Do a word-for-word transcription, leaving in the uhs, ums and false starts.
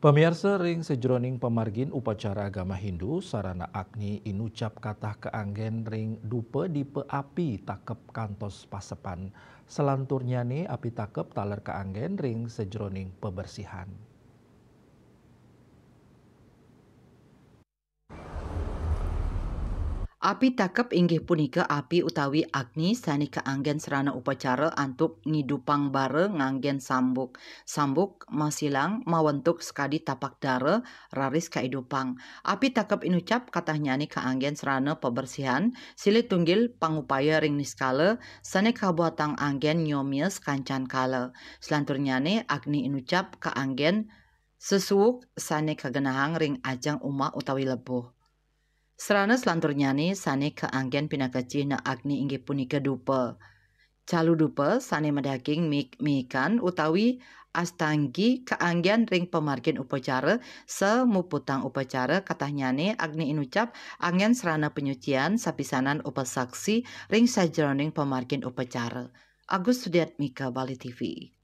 Pamiarsa, ring sajroning pamargin upacara agama Hindu, sarana Agni inucap katah kaanggen ring dupa dipa api takep kantos pasepan. Salanturnyané api takep taler kaanggen ring sajroning pabersihan. Api takep inggih punika api utawi Agni sané kaanggen sarana upacara antuk ngidupang bara nganggén sambuk. Sambuk masilang mawentuk sakadi tapak dara, raris kaidupang. Api takep inucap katahnyané kaanggen sarana pabersihan, silih tunggil pangupaya ring niskala, sané kabuatang anggén nyomia sakancan kala. Salanturnyané Agni inucap kaanggen sesuuk sané kagenahang ring ajeng umah utawi lebuh. Sarana salanturnyané sané kaanggén pinaka cihna Agni inggih punika dupa. Calu dupa sané madaging miik-miikan utawi astanggi kaanggén ring pamargin upacara, samuputang upacara katahnyané Agni inucap anggén sarana panyucian sapisanan upasaksi ring sajroning pamargin upacara. Agus Sudiatmika, Bali T V.